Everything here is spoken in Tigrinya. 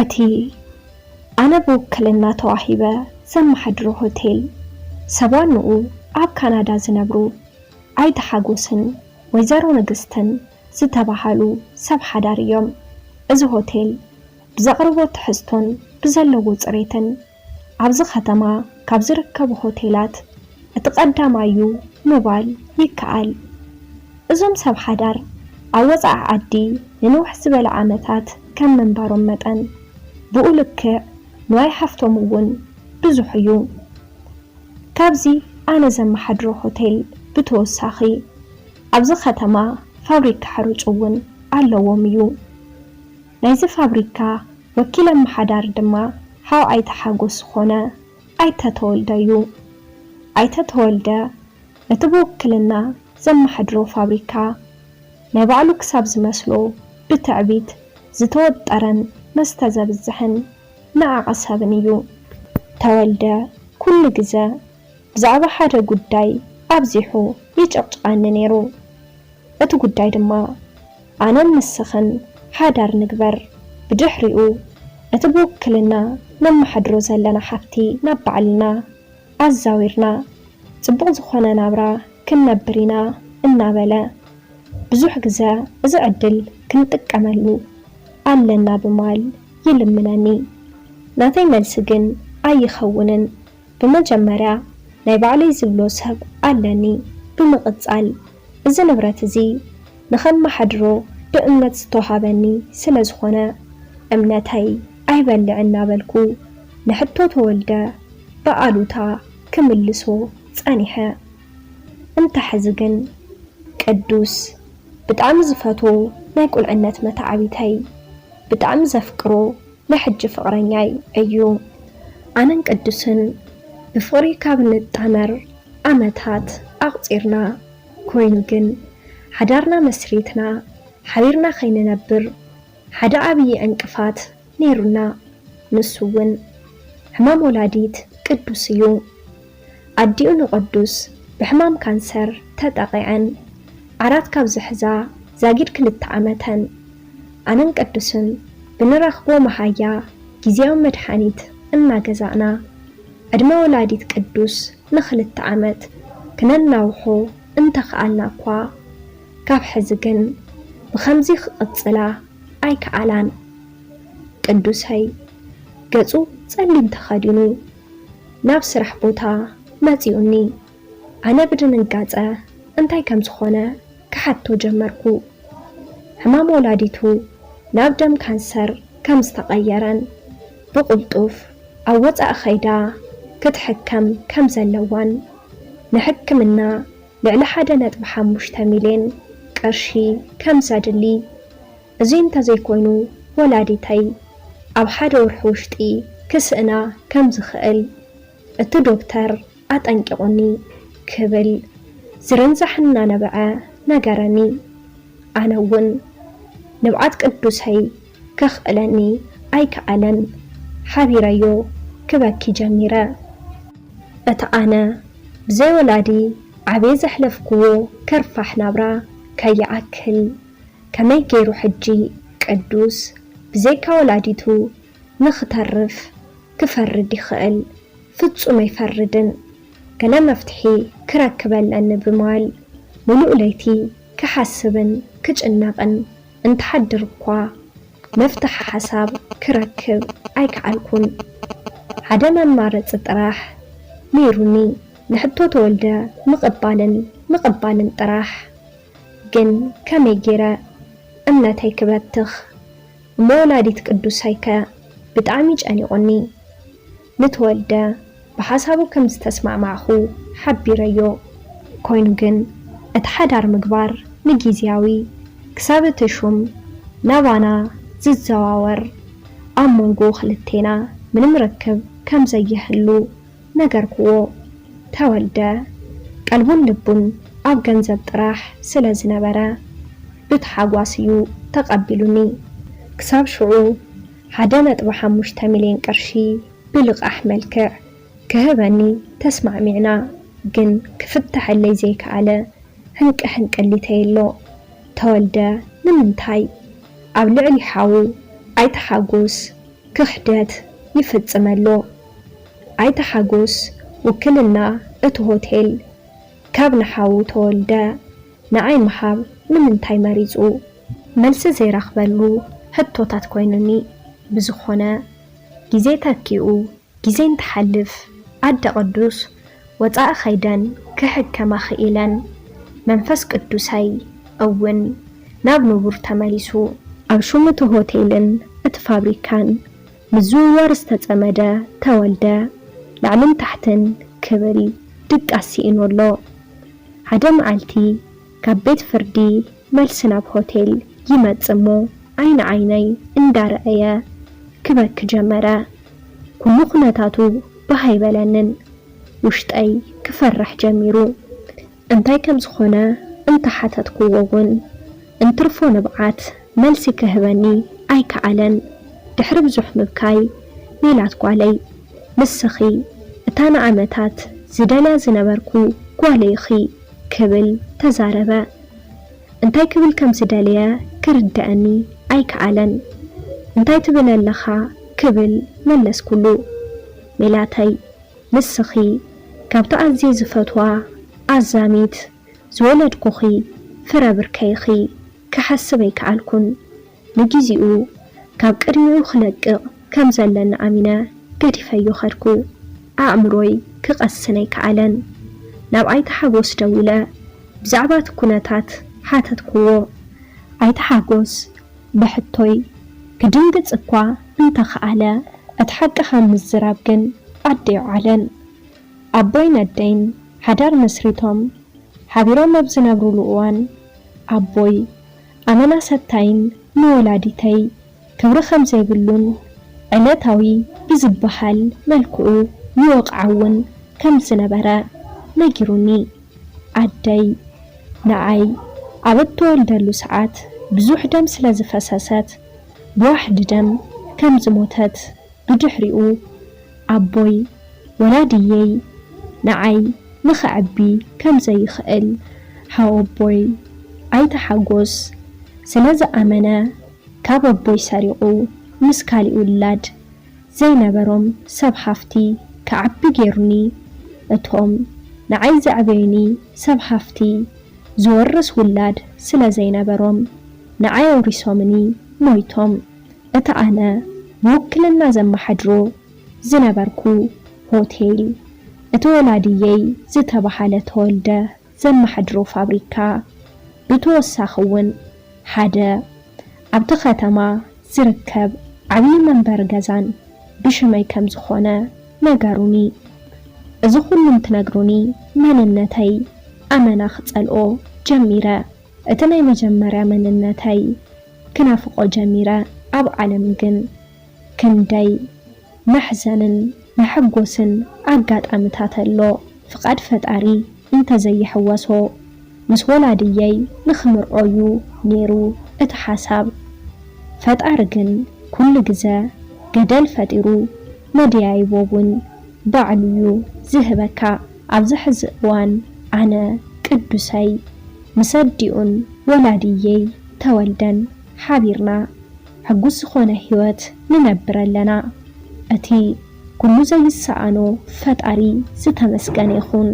እቲ ኣነ ብውክልና ተዋሂበ ዘመሓድሮ ሆቴል፣ ሰብ ዋንኡ ኣብ ካናዳ ዝነብሩ ኣይተ ሓጎስን ወይዘሮ ንግስትን ዝተባሃሉ ሰብ ሓዳር እዮም። እዚ ሆቴል ብዘቕርቦ ትሕዝቶን ብዘለዎ ጽሬትን ኣብዚ ከተማ ካብ ዝርከቡ ሆቴላት እቲ ቀዳማይ እዩ ምባል ይከኣል። እዞም ሰብ ሓዳር ኣብ ወጻኢ ዓዲ ንንውሕ ዝበለ ዓመታት ከም ምንባሮም መጠን፣ ብኡ ልክዕ ንዋይ ሃፍቶም እውን ብዙሕ እዩ። ካብዚ ኣነ ዘመሓድሮ ሆቴል ብተወሳኺ ኣብዚ ከተማ ፋብሪካ ሕሩጭ እውን ኣለዎም እዩ። ናይዚ ፋብሪካ ወኪል ኣመሓዳሪ ድማ ሓው ኣይተ ሓጎስ ዝኾነ ኣይተ ተወልደ እዩ። ኣይተ ተወልደ ነቲ ብውክልና ዘመሓድሮ ፋብሪካ ናይ ባዕሉ ክሳብ ዝመስሎ ብትዕቢት ዝተወጠረን መስተ ዘብዝሕን ነዓቒ ሰብን እዩ። ተወልደ ኩሉ ግዘ ብዛዕባ ሓደ ጉዳይ ኣብዚሑ ይጭቕጭቐኒ ነይሩ። እቲ ጉዳይ ድማ ኣነን ንስኽን ሓዳር ንግበር፣ ብድሕሪኡ እቲ ብውክልና ነመሓድሮ ዘለና ሃፍቲ ናብ ባዕልና ኣዛዊርና ጽቡቕ ዝኾነ ናብራ ክንነብር ኢና እናበለ ብዙሕ ግዘ እዚ ዕድል ክንጥቀመሉ ኣለና ብምባል ይልምነኒ። ናተይ መልሲ ግን ኣይኸውንን። ብመጀመርያ ናይ ባዕለይ ዝብሎ ሰብ ኣለኒ። ብምቕጻል እዚ ንብረት እዚ ንኸመሓድሮ ብእምነት ዝተውሃበኒ ስለ ዝኾነ እምነተይ ኣይበልዕ እናበልኩ ንሕቶ ተወልደ ብኣሉታ ክምልሶ ጸኒሐ። እንተ ሕዚ ግን ቅዱስ ብጣዕሚ ዝፈትዎ ናይ ቁልዕነት መተዓቢተይ ብጣዕሚ ዘፍቅሮ ናይ ሕጂ ፍቕረኛይ እዩ። ኣነን ቅዱስን ብፍቕሪ ካብ ንጣመር ዓመታት ኣቑጺርና። ኮይኑ ግን ሓዳርና መስሪትና ሓቢርና ከይንነብር ሓደ ዓብዪ ዕንቅፋት ነይሩና። ንሱ እውን ሕማም ወላዲት ቅዱስ እዩ። ኣዲኡ ንቅዱስ ብሕማም ካንሰር ተጠቒዐን ዓራት ካብ ዝሕዛ ዛጊድ ክልተ ዓመተን። ኣነን ቅዱስን ብንረኽቦ መሃያ ግዝያዊ መድሓኒት እናገዛእና ዕድመ ወላዲት ቅዱስ ንኽልተ ዓመት ክነናውሖ እንተኸኣልና እኳ፣ ካብ ሕዚ ግን ብኸምዚ ክቕጽላ ኣይከኣላን። ቅዱሰይ ገጹ ጸሊም ተኸዲኑ ናብ ስራሕ ቦታ መጺኡኒ። ኣነ ብድንጋጸ እንታይ ከም ዝኾነ ክሓቶ ጀመርኩ። ሕማም ወላዲቱ ናብ ደም ካንሰር ከም ዝተቐየረን ብቕልጡፍ ኣብ ወጻኢ ከይዳ ክትሕከም ከም ዘለዋን ንሕክምና ልዕሊ ሓደ ነጥቢ ሓሙሽተ ሚልዮን ቅርሺ ከም ዘድሊ፣ እዚ እንተዘይኮይኑ ወላዲተይ ኣብ ሓደ ወርሒ ውሽጢ ክስእና ከም ዝኽእል እቲ ዶክተር ኣጠንቂቑኒ ክብል ዝርንዛሕ እናነብዐ ነገረኒ። ኣነ እውን ንብዓት ቅዱሰይ ከኽእለኒ ኣይከኣለን። ሓቢረዮ ክበኪ ጀሚረ። እቲ ኣነ ብዘይ ወላዲ ዓብየ ዘሕለፍክዎ ከርፋሕ ናብራ ከይዓክል፣ ከመይ ገይሩ ሕጂ ቅዱስ ብዘይካ ወላዲቱ ንኽተርፍ ክፈርድ ይኽእል? ፍጹም ኣይፈርድን። ገለ መፍትሒ ክረክብ ኣለኒ ብምባል ምሉእ ለይቲ ክሓስብን ክጭነቕን እንትሓድር እኳ፣ መፍትሒ ሓሳብ ክረክብ ኣይከኣልኩን። ሓደ መማረጺ ጥራሕ ነይሩኒ፣ ንሕቶ ተወልደ ምቕባልን ምቕባልን ጥራሕ። ግን ከመይ ገይረ እምነተይ ክበትኽ? እሞ ወላዲት ቅዱሰይከ ብጣዕሚ ጨኒቑኒ። ንተወልደ ብሓሳቡ ከም ዝተስማዕማዕኹ ሓቢረዮ። ኮይኑ ግን እቲ ሓዳር ምግባር ንጊዝያዊ፣ ክሳብ እቲ ሹም ናባና ዝዘዋወር፣ ኣብ መንጎ ክልቴና ምንም ርክብ ከም ዘይህሉ ነገርክዎ። ተወልደ ቀልቡን ልቡን ኣብ ገንዘብ ጥራሕ ስለ ዝነበረ ብታሓጓስ እዩ ተቐቢሉኒ። ክሳብ ሽዑ ሓደ ነጥቢ ሓሙሽተ ሚልዮን ቅርሺ ብልቓሕ መልክዕ ክህበኒ ተስማዕሚዕና፣ ግን ክፍተሐለይ ዘይከኣለ ህንቂ ሕንቅሊተይ ኣሎ። ተወልደ ንምንታይ ኣብ ልዕሊ ሓዉ ኣይተ ሓጎስ ክሕደት ይፍጽም ኣሎ። ኣይተ ሓጎስ ውክልና እቲ ሆቴል ካብ ንሓዉ ተወልደ ንዓይ ምሃብ ንምንታይ መሪጹ? መልሲ ዘይረኽበሉ ሕቶታት ኮይኑኒ። ብዝኾነ፣ ግዜ ተኪኡ፣ ግዜ እንትሓልፍ፣ ኣደ ቅዱስ ወጻኢ ከይደን ክሕከማ ክኢለን። መንፈስ ቅዱሰይ እውን ናብ ንቡር ተመሊሱ። ኣብ ሹም እቲ ሆቴልን እቲ ፋብሪካን ምዝውዋር ዝተጸመደ ተወልደ፣ ላዕልን ታሕትን ክብል ድቃስ ስኢኑ ኣሎ። ሓደ መዓልቲ ካብ ቤት ፍርዲ መልሲ ናብ ሆቴል ይመጽእ እሞ፣ ዓይኒ ዓይነይ እንዳረኣየ ክበኪ ጀመረ። ኩሉ ኩነታቱ ባህ ኣይበለንን። ውሽጠይ ክፈርሕ ጀሚሩ። እንታይ ከም ዝኾነ እንተሓተትክዎ እውን፣ እንትርፎ ንብዓት መልሲ ክህበኒ ኣይከኣለን። ድሕሪ ብዙሕ ምብካይ፣ ሜላት ጓለይ፣ ንስኺ እታ ንዓመታት ዝደልያ ዝነበርኩ ጓለይ ኢኺ ክብል ተዛረበ። እንታይ ክብል ከም ዝደለየ ክርድኣኒ ኣይከኣለን። እንታይ ትብል ኣለኻ ክብል መለስኩሉ። ሜላተይ፣ ንስኺ ካብቲ ኣዝየ ዝፈትዋ ኣዛሚት ዝወለድኩኺ ፍረ ብርከይ ኢኺ ክሓስብ ኣይከኣልኩን። ንግዜኡ ካብ ቅድሚኡ ክለቅቕ ከም ዘለኒ ኣሚነ ገዲፈዮ ከድኩ። ኣእምሮይ ክቐስን ኣይከኣለን። ናብ ኣይተ ሓጎስ ደዊለ ብዛዕባ እቲ ኩነታት ሓተትክዎ። ኣይተ ሓጎስ ብሕቶይ ክድንግጽ እኳ እንተኸኣለ፣ እቲ ሓቂ ካብ ምዝራብ ግን ኣደ ይውዓለን። ኣቦይን ኣደይን ሓዳር መስሪቶም ሓቢሮም ኣብ ዝነብሩሉ እዋን፣ ኣቦይ ኣመና ሰታይን ንወላዲተይ ክብሪ ከም ዘይብሉን ዕለታዊ ብዝበሃል መልክዑ ይወቕዓ እውን ከም ዝነበረ ነጊሩኒ። ኣደይ ንዓይ ኣብ እትወልደሉ ሰዓት ብዙሕ ደም ስለ ዝፈሰሰት ብዋሕዲ ደም ከም ዝሞተት፣ ብድሕሪኡ ኣቦይ ወላድየይ ንዓይ ንኸዕቢ ከም ዘይኽእል ሓወቦይ ኣይተ ሓጎስ ስለ ዝኣመነ፣ ካብ ኣቦይ ሰሪቑ ምስ ካሊእ ውላድ ዘይነበሮም ሰብ ሃፍቲ ክዓቢ ገይሩኒ። እቶም ንዓይ ዘዕበዩኒ ሰብ ሃፍቲ ዝወርስ ውላድ ስለ ዘይነበሮም፣ ንዓይ ኣውሪሶምኒ ሞይቶም። እቲ ኣነ ብውክልና ዘመሓድሮ ዝነበርኩ ሆቴል፣ እቲ ወላድየይ ዝተባሃለ ተወልደ ዘመሓድሮ ፋብሪካ፣ ብተወሳኺ እውን ሓደ ኣብቲ ከተማ ዝርከብ ዓብዪ መንበሪ ገዛን ብሽመይ ከም ዝኾነ ነገሩኒ። እዚ ኩሉ እንትነግሩኒ፣ መንነተይ ኣመና ክጸልኦ ጀሚረ። እቲ ናይ መጀመርያ መንነተይ ክናፍቖ ጀሚረ። ኣብ ዓለም ግን ክንደይ መሕዘንን መሐጎስን ኣጋጣምታት ኣሎ። ፍቓድ ፈጣሪ እንተዘይሕወሶ፣ ምስ ወላድየይ ንኽምርዖ'ዩ ነይሩ እቲ ሓሳብ። ፈጣሪ ግን ኩሉ ግዘ ገደል ፈጢሩ መደያይቦ እውን ባዕሉ'ዩ ዝህበካ። ኣብዚ ሕዚ እዋን ኣነ ቅዱሰይ ምስ ኣዲኡን ወላድየይ ተወልደን ሓቢርና ሕጉስ ዝኾነ ህይወት ንነብር ኣለና። እቲ ኩሉ ዘይሰኣኖ ፈጣሪ ዝተመስገነ ይኹን።